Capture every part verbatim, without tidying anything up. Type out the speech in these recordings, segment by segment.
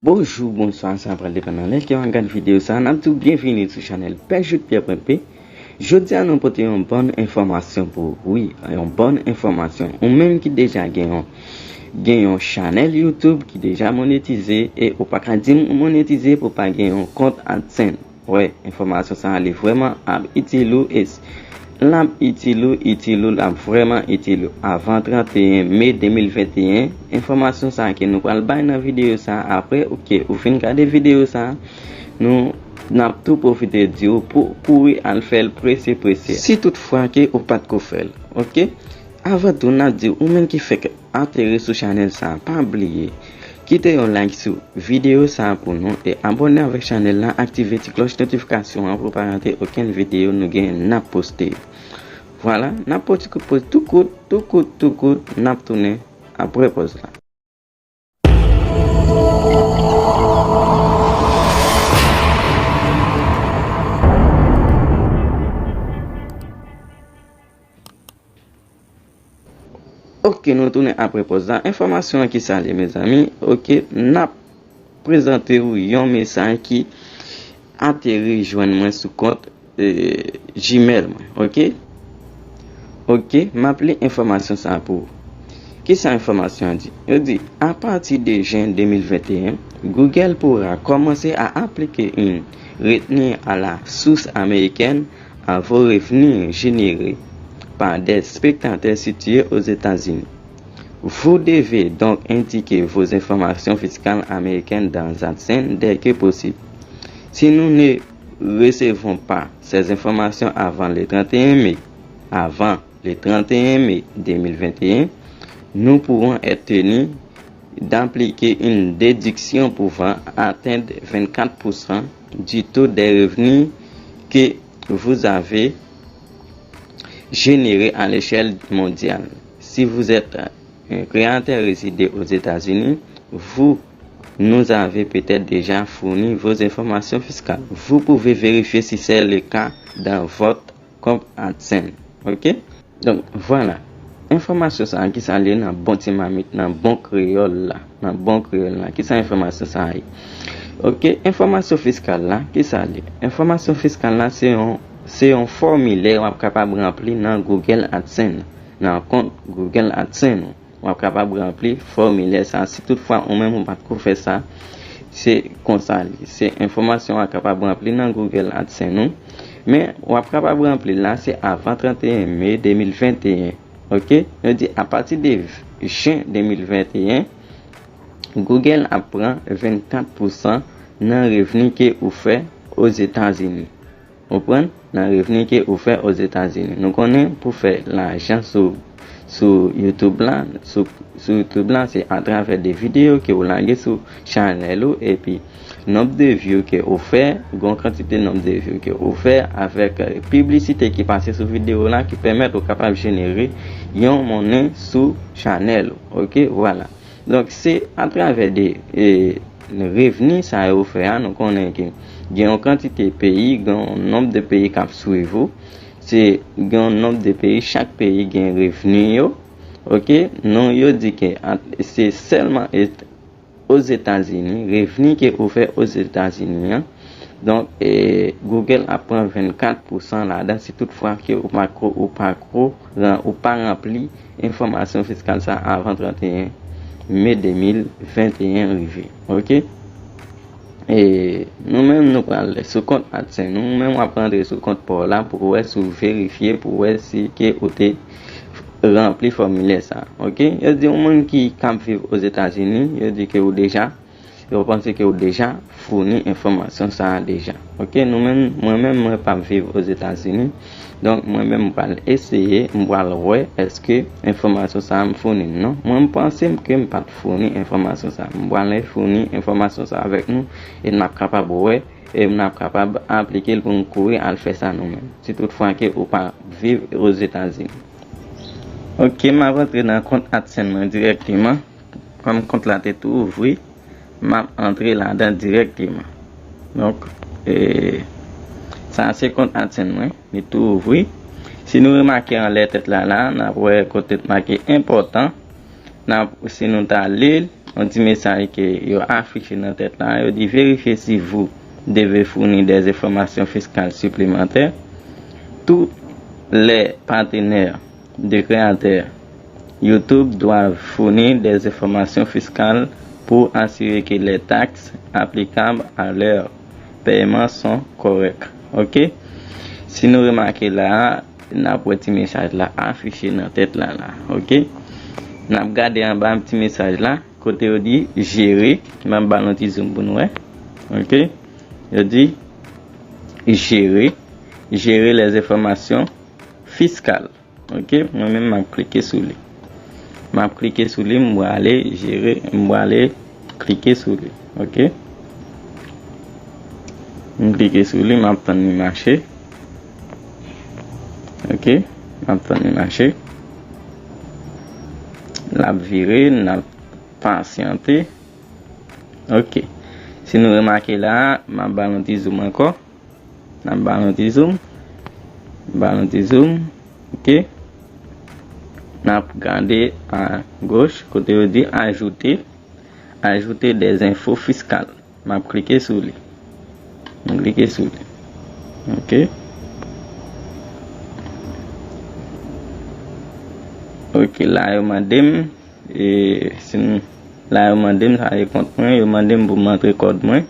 Bonjou, bonswa, sa pral depann nan lè ke w ap gade videyo sa a. N ap di w byenvini sou chanèl Pè Jout Pyè pwen P. Jodi a, nou pote yon bòn enfòmasyon pou ou. Wi, yon bòn enfòmasyon. Ou menm ki deja gen yon, gen yon chanèl YouTube ki deja monetize e ou pa ka di m ou monetize pou w pa gen yon kont AdSense. Wè, enfòmasyon sa a li vrèman ap itil ou e s-, l ap itil ou, itil ou, l ap vrèman itil ou. Avan trannteyen me de mil venteyen, enfòmasyon sa a ke nou pral bay nan videyo sa a, apre ou ke ou fin gade videyo sa a, nou, n ap tou pwofite di w pou kouri al fè l prese, prese. Si toutfwa ke ou pa t ko fè l, oke? Avan tou, n ap di w, ou menm ki fèk ateri sou chanèl sa a, pa bliye kite yon like sou videyo sa a pou nou e abòne avèk chanèl la, aktive ti klòch notifikasyon an pou w pa rate okenn videyo nou gen n ap poste. Vwala, n ap pran ti kout poz tou kout, tou kout, tou kout, n ap tounen apre pòz la. Oke, nou tounen apre pòz la. Enfòmasyon an ki sa l ye, mezanmi? Oke, n ap prezante w yon mesaj ki ateri jwenn mwen sou kont, eh, Gmail mwen, oke? Oke, m ap li enfòmasyon sa a pou ou. Ki sa enfòmasyon an di? Yo di, à partir de juin deux mille vingt et un, Google pourra commencer à appliquer une retenue à la source américaine à vos revenus générés par des spectateurs situés aux États-Unis. Vous devez donc indiquer vos informations fiscales américaines dans AdSense dès que possible. Si nous ne recevons pas ces informations avant le trente et un mai, avant le trente et un mai deux mille vingt et un, nous pourrons être tenus d'appliquer une déduction pouvant atteindre vingt-quatre pour cent du taux des revenus que vous avez générés à l'échelle mondiale. Si vous êtes un créateur résident aux États-Unis, vous nous avez peut-être déjà fourni vos informations fiscales. Vous pouvez vérifier si c'est le cas dans votre compte AdSense. Oke? Donk, vwala. Enfòmasyon sa a, ki sa l ye nan bon ti mamit, nan bon kreyòl la, nan bon kreyòl la. Ki sa enfòmasyon sa a ye? Oke, enfòmasyon fiskal la, ki sa l ye? Enfòmasyon fiskal la, se yon, se yon fòmilè w ap kapab ranpli nan Google AdSense, nan kont Google AdSense ou. W ap kapab ranpli fòmilè sa a. Si toutfwa ou menm ou pa t ko fè sa, se konsa li. Se enfòmasyon w ap kapab ranpli nan Google AdSense ou. Men, w ap kapab ranpli l la, se avan trannteyen me de mil venteyen. Oke? Yo di, apati de jen de mil venteyen, Google ap pran vennkat pousan nan revni ke ou fè Ozetazini. Ou konprann? Nan revni ke ou fè Ozetazini. Nou konnen pou fè lajan sou, sou YouTube la, sou, sou YouTube la, se atravè de videyo ke ou lage sou chanèl ou, epi nonb de view ke ou fè, gon kantite nonb de view ke ou fè avèk, eh, piblisite ki pase sou videyo la ki pèmèt ou kapab jenere yon monnen sou chanèl ou. Oke, vwala. Donk, se atravè de, eh, revni sa yo fè a, nou konnen ke gen yon kantite peyi, gen yon nonb de peyi k ap swiv ou. Se gen yon nonb de peyi, chak peyi gen revni yo. Oke, non, yo di ke at-, se sèlman et-, Ozetazini, revni ke ou fè Ozetazini an. Donk, eh, Google ap pran vennkat pousan ladan si toutfwa ke ou pa ko, ou pa ko, ran-, ou pa ranpli enfòmasyon fiskal sa avan trannteyen me de mil venteyen rive. Oke? E nou menm nou pral sou kont AdSense nou, ou menm w ap rantre sou kont pa w la pou w wè si w verifye, pou w wè si ke ou te ranpli fòmilè sa. Oke? Yo di yon moun ki, k ap viv Ozetazini, yo di ke ou deja Yo panse ke ou deja founi enfòmasyon sa a deja. Oke, nou menm, mwen menm, mwen p ap viv Ozetazini. Donk, mwen menm, m pral eseye, m pral wè èske enfòmasyon sa a m founi l non. Mwen, m panse m ke m pa t founi enfòmasyon sa a. M pral founi enfòmasyon sa a avèk nou e n ap kapab wè e n ap kapab aplike l pou n kouri al fè sa nou menm. Si toutfwa ke ou pa viv Ozetazini. Oke, m ap antre nan kont AdSense mwen dirèkteman. Kòm kont la te tou ouvri, m ap antre ladan dirèkteman. Donk, e, sa a se kont AdSense mwen, li tou ouvri. Si nou remake anlè tèt la la, n ap wè kote t make enpòtan. N ap, si nou ta li l, yon ti mesaj ke yo afiche nan tèt la, yo di: Vérifiez si vous devez fournir des informations fiscales supplémentaires. Tous les partenaires de créateurs YouTube doivent fournir des informations fiscales pour assurer que les taxes applicables à leur paiement sont correctes. Ok? Si nou remake la, n ap wè ti mesaj la afiche nan tèt la la. Ok? N ap gade anba ti mesaj la, kote yo di jere, m ap ba nou ti zoom pou nou wè. Ok? Yo di jere, gérer les informations fiscales. Ok, mwen menm m ap klike sou li. M ap klike sou li, m prale jere, m prale klike sou li. Ok? M klike sou li, m ap tann li mache. Ok? M ap tann li mache. L ap vire, n ap pasyante. Ok. Si nou remake la, m ap ba nou ti zoom ankò. N ap ba nou ti zoom. Ba nou ti zoom. Ok. N ap gade a goch kote yo di ajouter, ajouter des infos fiscales. M ap klike sou li. M klike sou li. Ok. Ok, la yo mande m, e, si m, la yo mande m sa e kont mwen, yo mande m pou m antre kòd mwen.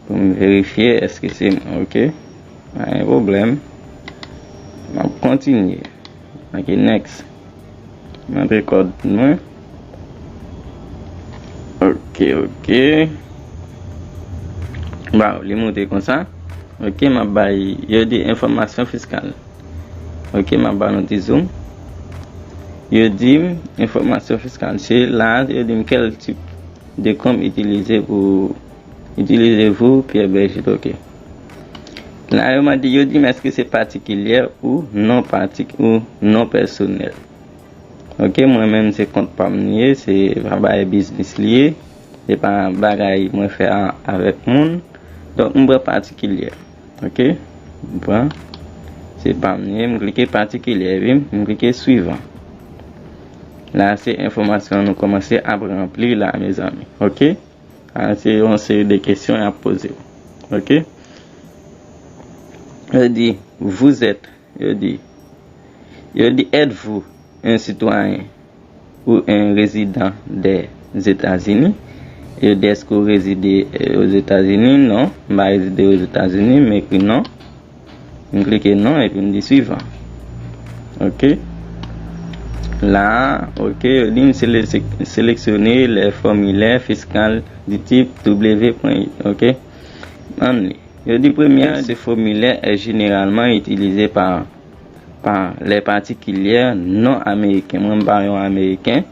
Pou m verifye èske se mwen, ok? Pa gen pwoblèm. M ap kontinye. Ok, next. M antre kòd mwen. Ok, ok. Waw, li moute konsa. Ok, m ap bay, yo di enfòmasyon fiskal. Ok, m ap ba nou ti zoom. Yo di m enfòmasyon fiskal. Se la, yo di m quel type de compte utiliser pour, utilisez-vous, Pierre Bergit, ok. La, yo mande, yo di m èske se patikilye ou non patik, ou non pèsonèl. Ok, mwen menm se kont pa m li ye, se pa bagay biznis li ye, se pa bagay mwen fè a, avèk moun. Donk, m pran patikilye. Ok, m pran, se pa m li ye, m klike patikilye, epi m klike swivan. La, se enfòmasyon nou kòmanse ap ranpli la, mezanmi. Ok? Sa se yon seri de kesyon y ap poze w. Ok? Yo di, vous êtes, yo di, yo di, êtes-vous un citoyen ou un résident des États-Unis? Yo di, èske w rezide, eh, Ozetazini? Non, m pa rezide Ozetazini, m ekri non. M klike non epi m di suivant. Ok. La, ok, yo di m sele-, sélectionner les formulaires fiscaux du type W point I. Ok. Ann li. Yo di premye a, ce formulaire est généralement utilisé par, par les particuliers non américains. Mwen m pa yon ameriken.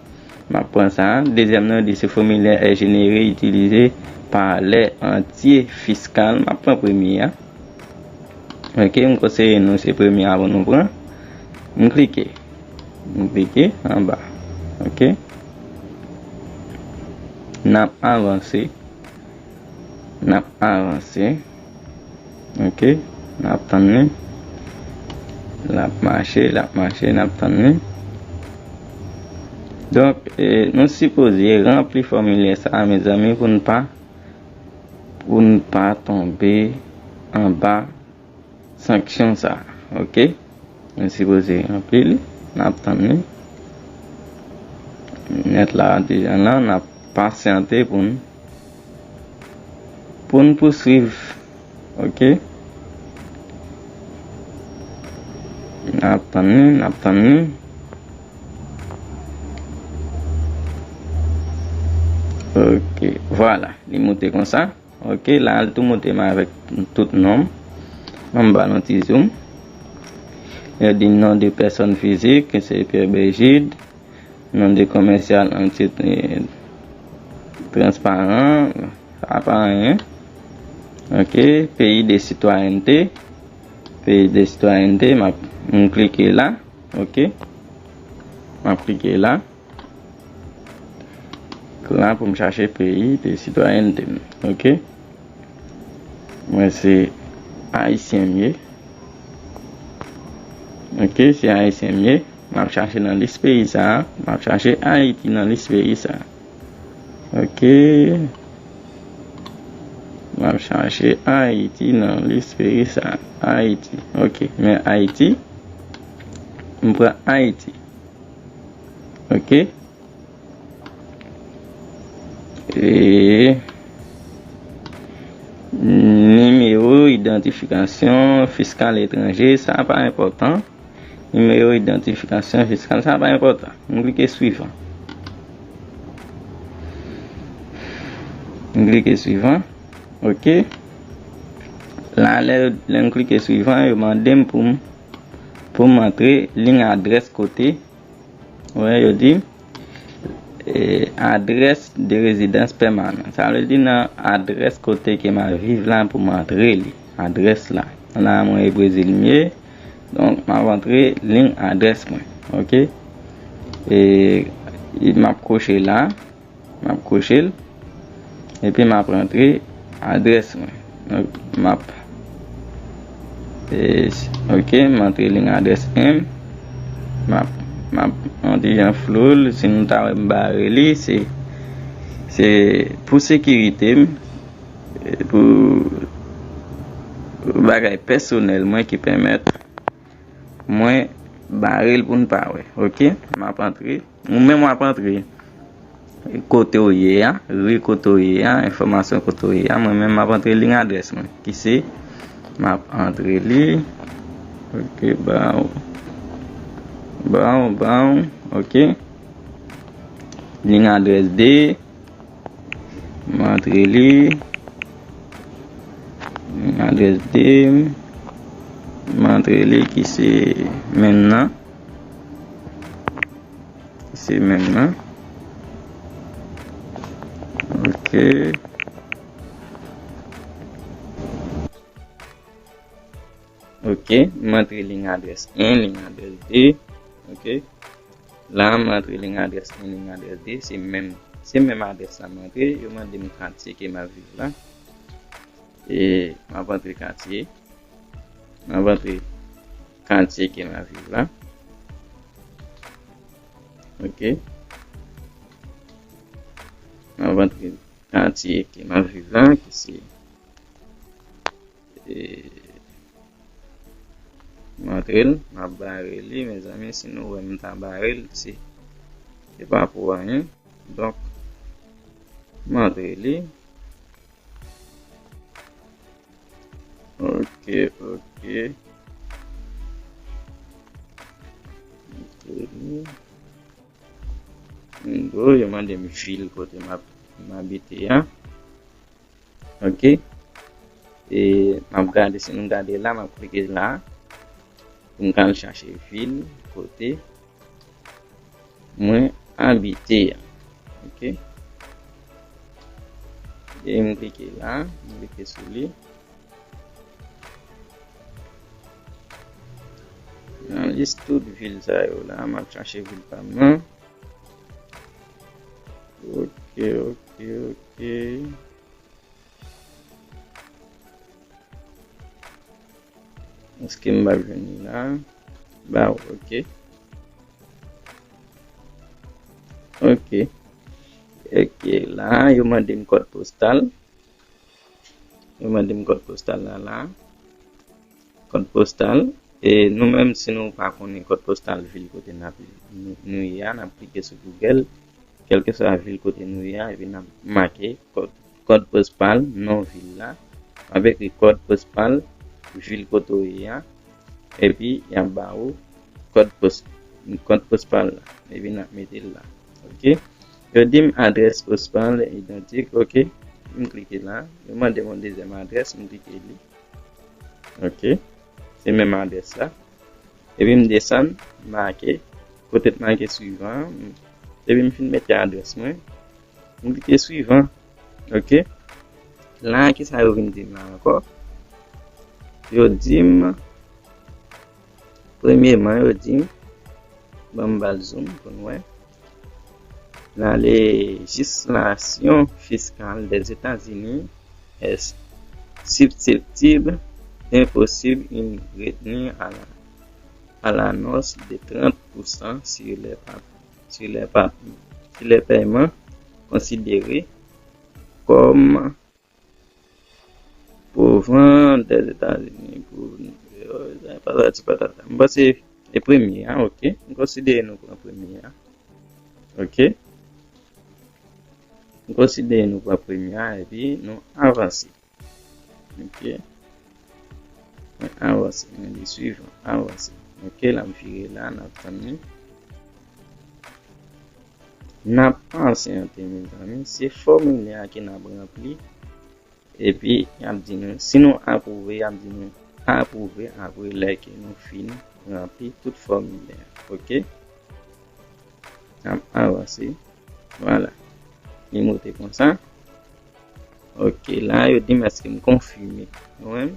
M ap pran sa a. Dezyèm nan, yo di ce formulaire est généré, utilisé par les entités fiscales. M ap pran premye a. Ok, m konseye nou se premye a pou nou pran. M klike. M klike anba. Ok. N ap avanse. N ap avanse. Ok. N ap tann li. L ap mache, l ap mache, n ap tann li. Donk, eh, nou sipoze ranpli fòmilè sa a, mezanmi, pou n pa, pou n pa tonbe anba sanksyon sa a, ok? Nou sipoze ranpli li, n ap tann li. Nèt la deja la, n ap pasyante pou n, pou n pouswiv, ok? N ap tann li, n ap tann li. Ok, vwala, li moute konsa. Ok, la l tou moute m avèk tout non m. Ann ba nou ti zoom. Yo di non de pèsòn fizik, se Pierre Bergide. Non de komèsyal, antite, eh, transparan, sa pa anyen. Ok, peyi de sitwayènte. Peyi de sitwayènte, m ap, m klike la. Ok. M ap klike la. La pou m chache peyi de sitwayènte m. Ok. Mwen se ayisyen m ye. Ok, se ayisyen m ye. M ap chache nan lis peyi sa a. M ap chache Ayiti nan lis peyi sa a. Ok. M ap chache Ayiti nan lis peyi sa. Ayiti. Ok. Men Ayiti. M pran Ayiti. Ok. E nimewo idantifikasyon fiskal etranje, sa pa enpòtan. Nimewo idantifikasyon fiskal, sa pa enpòtan. M klike swivan. M klike swivan. Ok. La, lè, lè m klike swivan, yo mande m pou m, pou m antre liy adrès kote. Wè, yo di, e, adrès de rezidans pèmanan. Sa vle di nan adrès kote ke m ap viv la pou m antre li. Adrès la. La, mwen e Brezil m ye. Donk, m ap antre liy adrès mwen. Ok? E, e m ap koche la. M ap koche l. Epi m ap rantre adrès mwen. Donk, m ap, e, ok, m antre liy adrès M. M ap, m ap yon ti jan flou l. Si nou ta wè m bare li, se, se pou sekirite m, e, pou, pou bagay pèsonèl mwen ki pèmèt mwen bare l pou n pa wè. Ok? M ap antre. Ou menm w ap antre kote w ye a, ri kote w ye a, enfòmasyon kote w ye a. Mwen menm, m ap antre liy adrès mwen, ki se, m ap antre li. Ok, baw. Baw, baw. Ok. Liy adrès de. M antre li. Adrès de. M antre li ki se menm nan. Ki se menm nan. Ok. Ok, m antre liy adrès en, liy adrès de. Ok. La, m antre liy adrès en, liy adrès de, se menm, se menm adrès la m antre. Yo mande m katye ke m ap viv la. E m ap antre katye. M ap antre katye ke m ap viv la. Ok. M ap antre katye ke m ap viv la, ki se E, m antre l, m ap bare li, mezanmi, si nou wè m ta bare l, se, se pa pou anyen. Donk, m antre li. Ok, ok. Antre li. Yo mande m vil kote m ap, m abite a. Ok. E m ap gade, si nou gade la, m ap klike la pou m ka al chache vil kote mwen abite a. Ok. E m klike la, m klike sou li. Nan lis tout vil sa yo la, m ap chache vil pa m nan. Ok, ok, ok. Èske m pa jwenn li la? Ba, ok. Ok. Ok, la, yo mande m kòd postal. Yo mande m kòd postal la, la. Kòd postal. E nou menm, si nou pa konnen kòd postal vil kote n ap, nou, nou ye a, n ap klike sou Google, kèlkeswa vil kote nou ye a, epi n ap make kòd, kòd postal non vil la. M ap ekri kòd postal vil kote w ye a, epi y ap ba ou kòd pos-, kòd postal la, epi n ap mete l la. Ok? Yo di m adrès postal idantik, ok? M klike la. Yo mande m yon dezyèm adrès, m klike li. Ok. Se menm adrès la. Epi m desann, make, kote t make swivan an. Epi m fin mete adrès mwen. M klike swivan. Ok. La, kisa yo vin di m la ankò? Yo di m, premyeman, yo di m, ban m ba l zoom pou n wè. La législation fiscale des États-Unis est susceptible d'imposer une retenue à la, à l'annonce de trente pour cent sur les pa-, sur les pa-, sur les paiements konsidere kòm provenant des États-Unis pou patati patata. M panse e premye a, ok. M konsidere nou pran premye a. Ok. M konsidere nou pran premye a epi nou avanse. Ok. Mwen avanse. Mwen di swivan. Avanse. Ok, l ap vire la, n ap tann li. N ap pasyante, mezanmi. Se fòmilè a ke n ap ranpli. Epi, y ap di nou, si nou apwouve, y ap di nou apwouve apre lè ke nou fin ranpli tout fòmilè a. Ok? N ap avanse. Vwala. Li moute konsa. Ok, la, yo di m èske m konfime. Ou menm?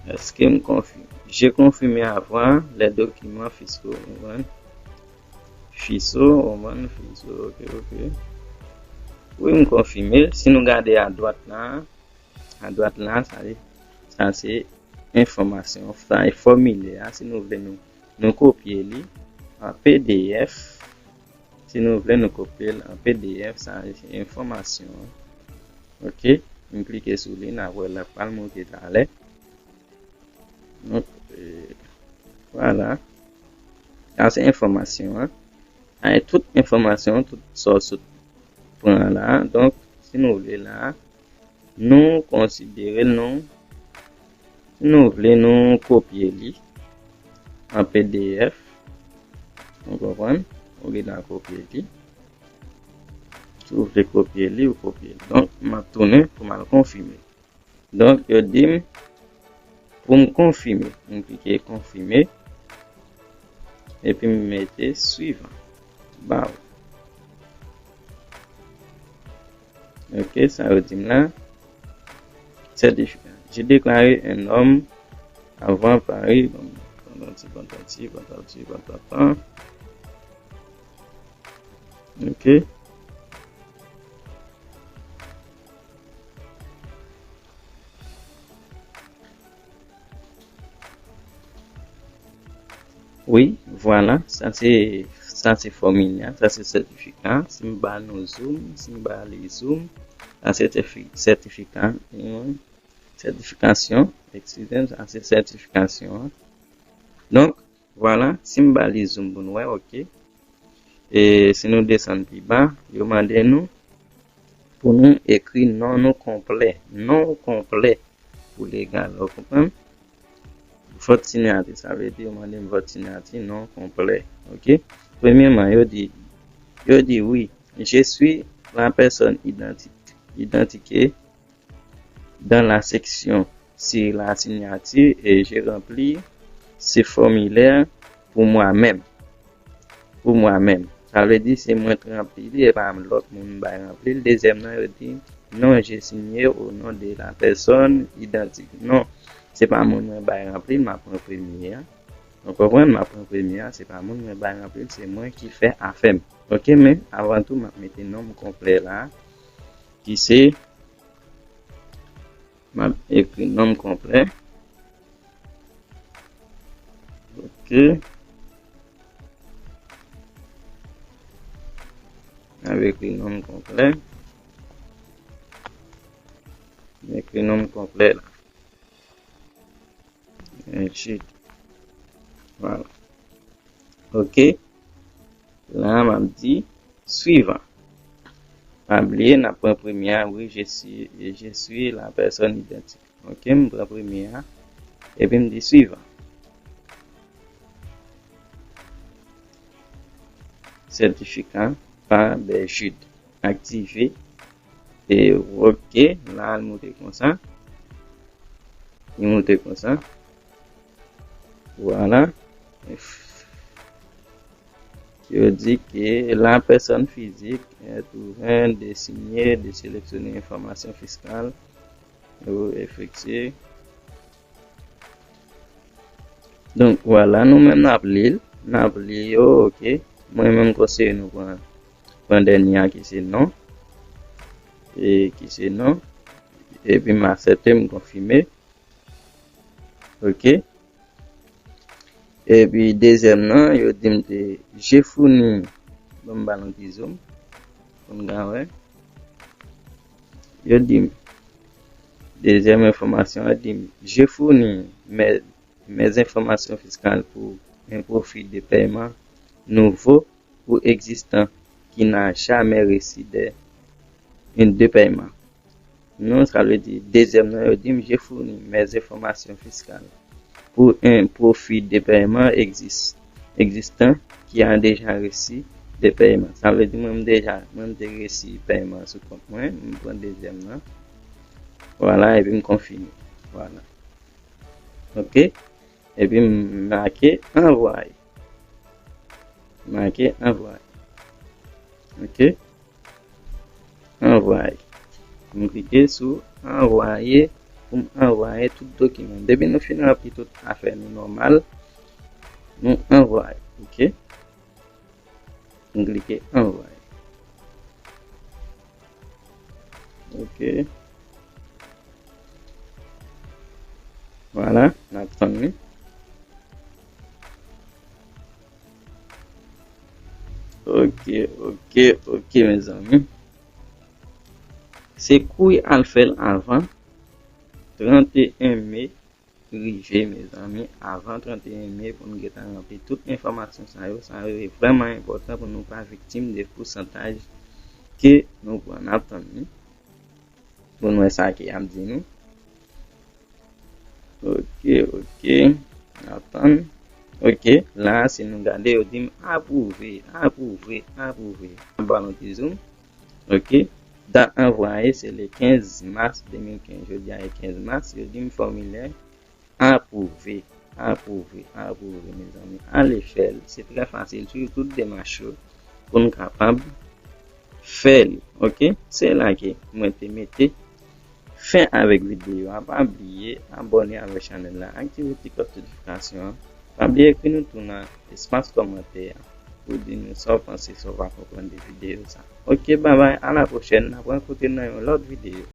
Èske m konfime? Je confirme avoir les documents fiscaux. Ou konprann? Fiso, ou konprann? Fiso, ok, ok. Wi, m konfime. Si nou gade adwat la, adwat la, sa, sa se enfòmasyon, sa e fòmilè a. Si nou vle nou, nou kopye li an P D F. Si nou vle nou kopye l an P D F, sa e enfòmasyon an. Ok, m klike sou li, n a wè l ap pral moute talè. Donk, e, vwala. Sa se enfòmasyon an. Sa e tout enfòmasyon, tout sa w sot pran la. Donk, si nou vle la, nou konsidere l, nou, si nou vle, nou kopye li an P D F. Ou konprann? Ou gen dwa kopye li. Si w vle kopye li, ou kopye li. Donk, m ap tounen pou m al konfime. Donk, yo di m pou m konfime. M klike konfime. Epi m mete swivan. Baw. Ok, sa yo di m la. Sètifika. Je déclare un homme avant Paris. Bon, patati, patati, patati, patata. Ok. Wi, vwala, sa se, sa se fòmilè a, sa se sètifika. Si m ba nou zoom, si m ba li zoom, sa se sètifi-, sètifika, hmm, sètifikasyon, eskize m, sa se sètifikasyon an. Donk, vwala, si m ba li zoom pou n wè, ok. E si nou desann pi ba, yo mande nou pou nou ekri non nou konplè. Non ou konplè pou legal, ou konprann? Vòt siyati, sa vle di yo mande m vòt siyati, non konplè. Ok? Premyèman, yo di, yo di wi, je suis la personne identi-, identifiée dans la section sur la signature et j'ai rempli ce formulaire pour moi-même. Pour moi-même. Sa vle di se mwen k ranpli li, e pa lòt moun bay ranpli l. Dezyèm nan, yo di non, j'ai signé au nom de la personne identifiée. Non, se pa moun mwen bay ranpli l, m ap pran premye a. Ou konprann? M ap pran premye a, se pa moun mwen bay ranpli l, se mwen ki fè afè m. Ok, men avan tou, m ap mete non m konplè la, ki se M ap ekri non m konplè. Ok. M ap ekri non m konplè. M ekri non m konplè la. Ensuite. Vwala. Ok. La, m ap di swivan. Pa bliye, n ap pran premye a, wi, je suis, je suis la personne identifiée. Ok, m pran premye a. Epi m di swivan. Sètifika pa Berjude. Aktive. E, ok, la, l moute konsa. Li moute konsa. Vwala. Yo di ke la personne physique est ouvert de signer, de sélectionner information fiscale ou effectuer. Donk, vwala, nou menm n ap li l. N ap li yo, ok. Mwen menm, m konseye nou pran, pran dènye a ki se non. E ki se non. Epi m aksepte, m konfime. Ok. Epi dezyèm nan, yo di m te, je fournis, bon, m ba l yon ti zoom. Pou n ka wè. Yo di m, dezyèm enfòmasyon an di m, je fournis mes, mes informations fiscales pour un profil de paiement nouveau ou existant qui n'a jamais reçu de, de paiement. Non, sa vle di, dezyèm nan, yo di m, je fournis mes informations fiscales pour un profil de paiement exis-, existant qui a déjà reçu de paiement. Sa vle di, mwen, m deja, mwen, m te resi pèyman sou kont mwen, m pran dezyèm nan. Vwala, epi m konfime. Vwala. Ok. Epi m make anvwaye. Make anvwaye. Ok. Anvwaye. M klike sou anvwaye pou m anvwaye tout dokiman. Depi nou fin ranpli tout afè nou nòmal, nou anvwaye. Ok. M klike anvwaye. Ok. Vwala, n ap tann li. Ok, ok, ok, mezanmi. Se kou y al fè l avan trannteyen me rive, mezanmi, avan trannteyen me pou n gentan ranpli tout enfòmasyon sa yo. Sa yo vrèman enpòtan pou nou pa viktim de pousantaj ke nou pran. N ap tann li pou n wè sa ke y ap di nou. Ok, ok. N ap tann. Ok, la, si nou gade, yo di m apwouve, apwouve, apwouve. Anba nou ti zoom. Ok. Dat anvwaye, se le kenz mas de mil kenz. Jodi a, e kenz mas. Yo di m fòmilè apwouve, apwouve, apwouve, mezanmi. Ale fè l. Se trè fasil. Swiv tout demach yo pou n kapab fè li. Ok? Se la ke mwen te mete fen avèk videyo a. Pa bliye abòne avèk chanèl la, aktive ti klòch notifikasyon an. Pa bliye ekri nou tou nan espas kòmantè a pou di nou sa w panse, sa w pa konprann de videyo sa. Ok, babay, a la pwochèn, n ap rankontre nan yon lòt videyo.